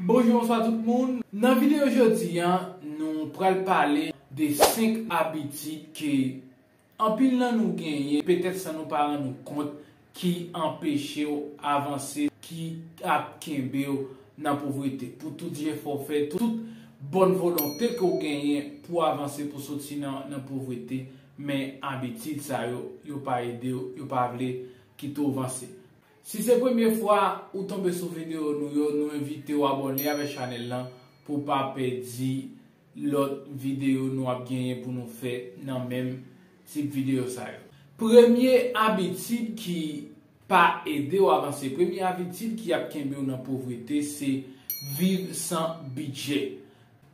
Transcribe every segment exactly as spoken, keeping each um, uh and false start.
Bonjou, bonswa tout moun. Nan videyo jodi a, nou pral pale de senk abitid ke anpil nan nou genyen, petèt san nou pa rann nou kont, ki anpeche w avanse, ki ap kenbe w nan povrete. Pou tout jefò w fè, tout bòn volonte ke w genyen pou w avanse, pou soti nan, nan povrete, men abitid sa yo, yo pa ede w, yo pa vle kite w vanse. Si se premye fwa ou tonbe sou videyo nou yo, nou envite w abòne avèk chanèl lan pou w pa pèdi lòt videyo nou ap genyen pou nou fè nan menm tip videyo sa yo. Premye abitid ki pa ede w avanse, premye abitid ki ap kenbe w nan povrete, se viv san bidjè.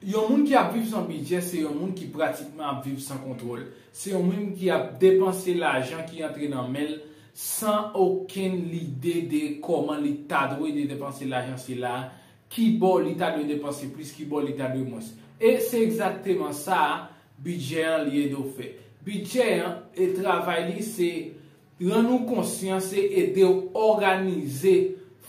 Yon moun ki ap viv san bidjè, se yon moun ki pratikman ap viv san kontwòl. Se yon moun ki ap depanse lajan ki antre nan men l san okenn lide de kòman li ta dwe de depanse lajan sila, ki bò li ta dwe depanse plis, ki bò li ta dwe mwens. E se egzakteman sa bidjè an li ede w fè. Bidjè an, e travay li, se rann ou konsyan, se ede w òganize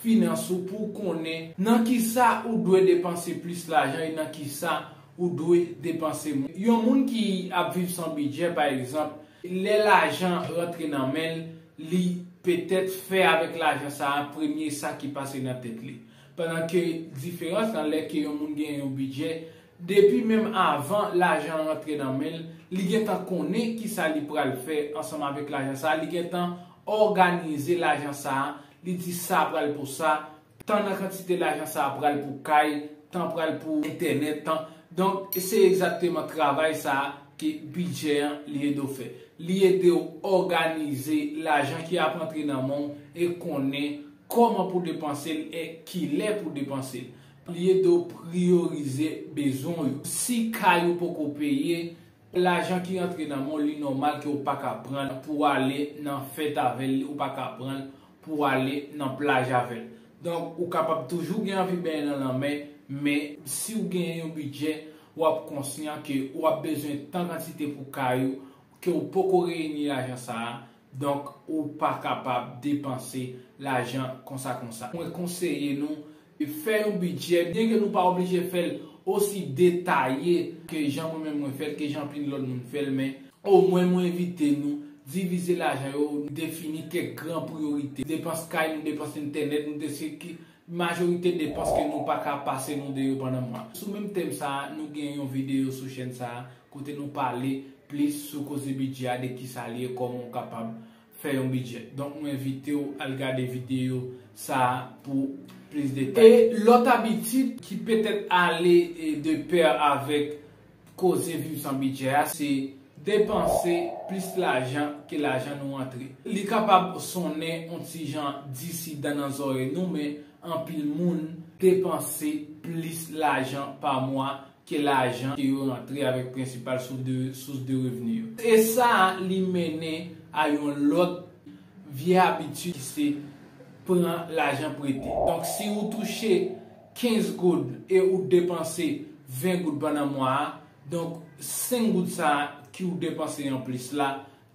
finans ou pou w konnen nan kisa ou dwe depanse plis lajan e nan kisa ou dwe depanse mwens. Yon moun ki ap viv san bidjè, pa egzanp, lè lajan rantre nan men l, li petèt fè avèk lajan sa a premye sa ki pase nan tèt li. Pandan ke diferans lan, lè ke yon moun gen yon bidjè, depi menm avan lajan an rantre nan men l, li gentan konnen kisa li pral fè ansanm avèk lajan sa a, li gentan òganize lajan sa a, li di sa pral pou sa, tan nan kantite lajan sa a pral pou kay, tan pral pou entènèt, tan. Donk, se egzakteman travay sa a ke bidjè an li ede w fè. Li ede w òganize lajan ki ap antre nan men w e konnen kòman pou depanse l e kilè pou depanse l. Li ede w priyorize bezwen w yo. Si kay ou poko peye, lajan ki rantre nan men w, li nòmal ke w pa ka pran l pou w ale nan fèt avè l, ou pa ka pran l pou w ale nan plaj avè l. Donk, ou kapab toujou gen anvi benyen nan lanmè, men si w genyen yon bidjè, w ap konsyan ke w ap bezwen tan kantite pou kay ou, ke w poko reyini lajan sa a, donk ou pa kapab depanse lajan konsa konsa. Mwen konseye nou fè yon bidjè, byen ke nou pa oblije fè l osi detaye ke jan mwen menm mwen fè l, ke jan anpil lòt moun fè l, men omwen mwen envite nou divize lajan yo, defini kèk gran priyorite. Depans kay nou, depans entènèt nou, de se ki majorite depans ke nou pa ka pase nou de yo pandan mwa. Sou menm tèm sa a, nou gen yon videyo sou chèn sa a, kote nou pale plis sou koze bidjè a, de kisa li ye, kòman w kapab fè yon bidjè. Donk, mwen envite w al gade videyo sa a pou plis detay. E lòt abitid ki petèt ale, e, de pè avèk koze viv san bidjè a, se depanse plis lajan ke lajan nou antre. Li kapab sonnen yon ti jan disidan nan zòrèy nou, men anpil moun depanse plis lajan pa mwa ke lajan ke yo rantre avèk prensipal sous de, sous de revni yo. E sa a, li mennen a yon lòt vye abitid ki se pran lajan prete. Donk, si ou touche kenz goud e ou depanse ven goud pandan mwa a, donk, senk goud sa a ki ou depanse anplis la,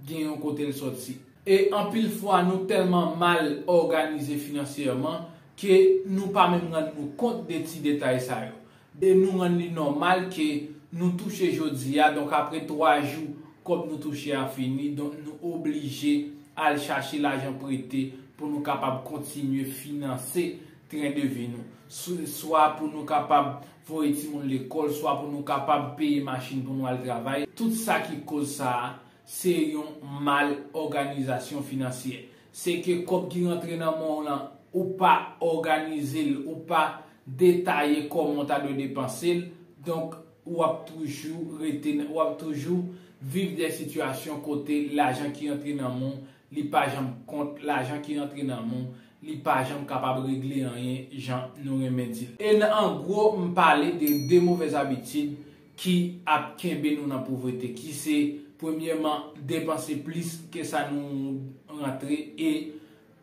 gen yon kote l sòti. E anpil fwa, nou tèlman mal òganize finansyèman ke nou pa menm rann nou kont de ti detay sa yo. E nou rann li nòmal ke nou touche jodi a, donk apre twa jou, kòb nou touche a fini, donk nou oblije al chache lajan prete pou nou kapab kontinye finanse tren de vi nou. Sw-, swa pou nou kapab voye timoun lekòl, swa pou nou kapab peye machin pou nou al travay. Tout sa ki koz sa a, se yon mal òganizasyon finansyè. Se ke kòb ki rantre nan men w lan, ou pa òganize l, ou pa detaye kòman w ta dwe depanse l. Donk, w ap toujou rete, w ap toujou viv de sitiyasyon kote lajan ki rantre nan men w, li pa janm kont, lajan ki rantre nan men w, li pa janm kapab regle anyen jan nou renmen di l. E nan, an gwo, m pale de de movèz abitid ki ap kenbe nou nan povrete, ki se, premyèman, depanse plis ke sa nou rantre, e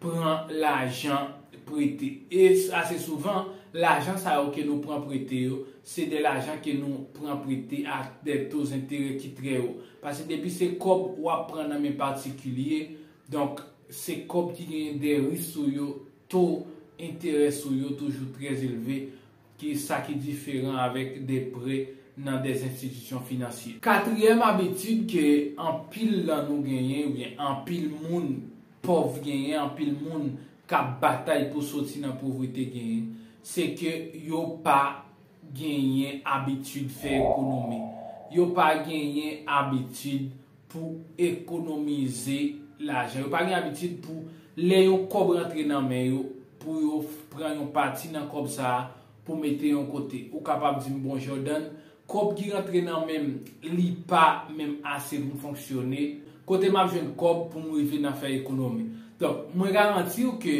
pran lajan prete. E ase souvan, lajan sa yo ke nou pran prete yo, se de lajan ke nou pran prete ak de to zenterè ki trè wo. Paske depi se kòb w ap pran nan men patikilye, donk, se kòb ki genyen de risk sou yo, to enterè sou yo toujou trè elve. ki sa ki diferan avèk de prè nan de enstitisyon finansye. Katriyèm abitid ke anpil nan nou genyen, oubyen anpil moun pòv genyen, anpil moun k ap batay pou soti nan povrete genyen, se ke yo pa genyen abitid fè ekonomi. Yo pa genyen abitid pou ekonomize lajan. Yo pa gen abitid pou lè yon kòb rantre nan men yo, pou yo pran yon pati nan kòb sa a pou mete yon kote. Ou kapab di m, "Bon, Jordan, kòb ki rantre nan men m, li pa menm ase pou m fonksyone. Kote m ap jwenn kòb pou m rive nan fè ekonomi?" Donk, mwen garanti w ke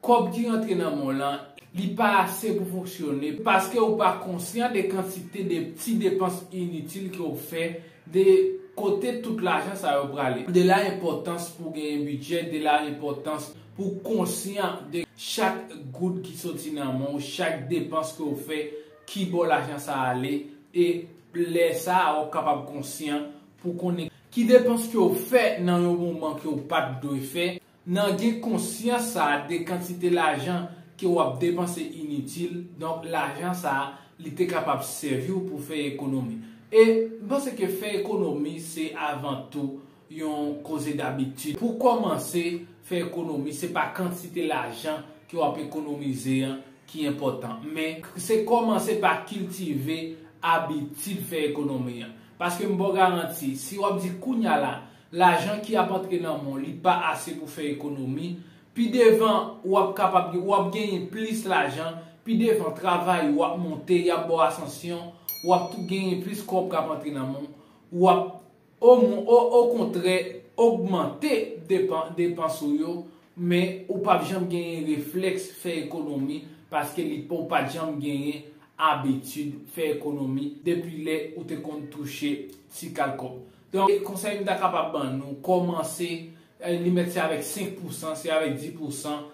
kòb ki rantre nan men w lan, li pa ase pou fonksyone, paske ou pa konsyan de kantite de ti depans initil ke w fè, de kote tout lajan sa yo prale. De la enpòtans pou genyen bidjè, de la enpòtans pou konsyan de chak goud ki soti nan men w, chak depans ke w fè, ki bò lajan sa ale, e lè sa a, w ap kapab konsyan pou konnen ki depans ke w fè nan yon moman ke w pa t dwe fè, nan gen konsyans sa a de kantite lajan ke w ap depanse initil, donk lajan sa a, li te kapab sèvi w pou fè ekonomi. E m panse ke fè ekonomi, se avan tou yon koze dabitid. Pou kòmanse fè ekonomi, se pa kantite lajan ke w ap ekonomize an ki enpòtan, men se kòmanse pa kiltive abitid fè ekonomi an. Paske m ba w garanti, si w ap di kounya la, lajan ki ap antre nan men w, li pa ase pou fè ekonomi, pi devan, w ap kapab, w ap genyen plis lajan, pi devan, travay ou ap monte, y ap ba w asansyon, w ap tou genyen plis kòb k ap antre nan men w, w ap, o, o, okontrè, ogmante depan, depans ou yo, men ou p ap janm genyen reflèks fè ekonomi, paske li, ou pa t janm genyen abitid fè ekonomi depi lè ou te konn touche ti kal kòb. Donk, konsèy m ta kapab ban nou, kòmanse, eh, li mèt se avèk senk pousan, se avèk dis pousan,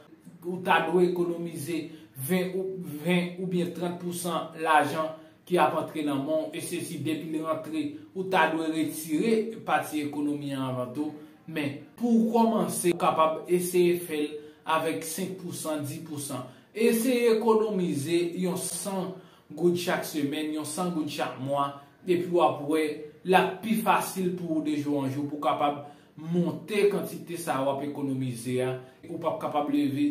ou ta dwe ekonomize ven ou, ven oubyen trant pousan lajan ki ap antre nan men w, e sesi depi l rantre, ou ta dwe retire pati ekonomi an avan tou. Men, pou w kòmanse, ou kapab eseye fè l avèk senk pousan, dis pousan. Eseye ekonomize yon san goud chak semèn, yon san goud chak mwa, epi w ap wè l ap pi fasil pou ou de jou an jou pou w kapab monte kantite sa a w ap ekonomize a. Ou p ap kapab leve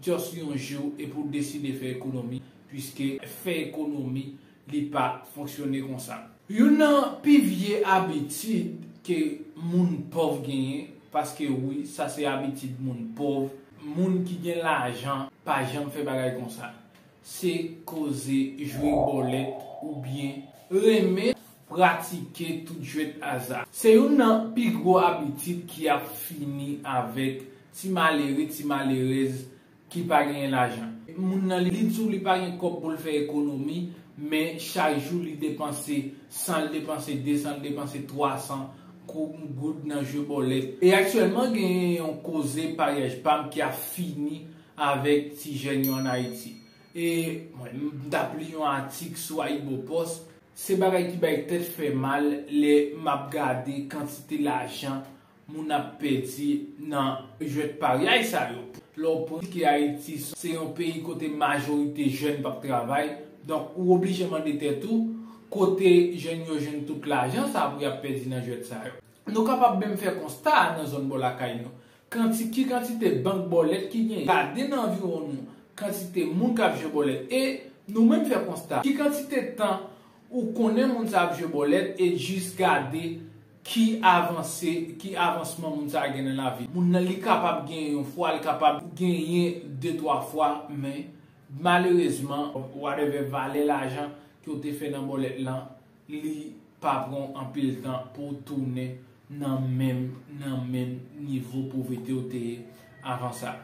just yon jou epi w deside fè ekonomi, piske fè ekonomi, li pa fonksyone konsa. Youn nan pi vye abitid ke moun pòv genyen, paske wi, sa se abitid moun pòv, moun ki gen lajan pa janm fè bagay konsa. Se koze jwe bòlèt oubyen renmen pratike tout jwèt aza. Se youn nan pi gwo abitid ki ap fini avèk ti malere, ti malerèz ki pa genyen lajan. Moun nan, li di w li pa gen kòb pou l fè ekonomi, men chak jou li depanse san, li depanse de san, li depanse twa san kou-, goud nan jwe bòlèt. E aktyèlman, genyen yon koze paryaj pa m ki ap fini avèk ti jèn yo ann Ayiti. E mwen, m t ap li yon atik sou AyiboPost. Se bagay ki bay tèt fè mal lè m ap gade kantite lajan moun ap pèdi nan jwèt paryay sa yo. Lè w pran ke Ayiti se yon peyi kote majorite jèn p ap travay, donk ou oblije mande tèt ou kote jèn yo jwenn tout lajan sa pou y ap pèdi nan jwèt sa yo. Nou kapab menm fè konsta a nan zòn bò lakay nou. Kanti-, ki kantite bank bòlèt ki genyen? Gade nan anviwon nou, kantite moun k ap jwe bòlèt. E nou menm fè konsta. Ki kantite tan ou konnen moun sa ap jwe bòlèt e jis gade ki avanse, ki avansman moun sa gen nan lavi. Moun nan li kapab genyen yon fwa, li kapab genyen de twa fwa, men malerezman, whatever valè lajan ke w te fè nan bòlèt lan, li pa pran w anpil tan pou w tounen nan menm, nan menm nivo povrete w te ye avan sa.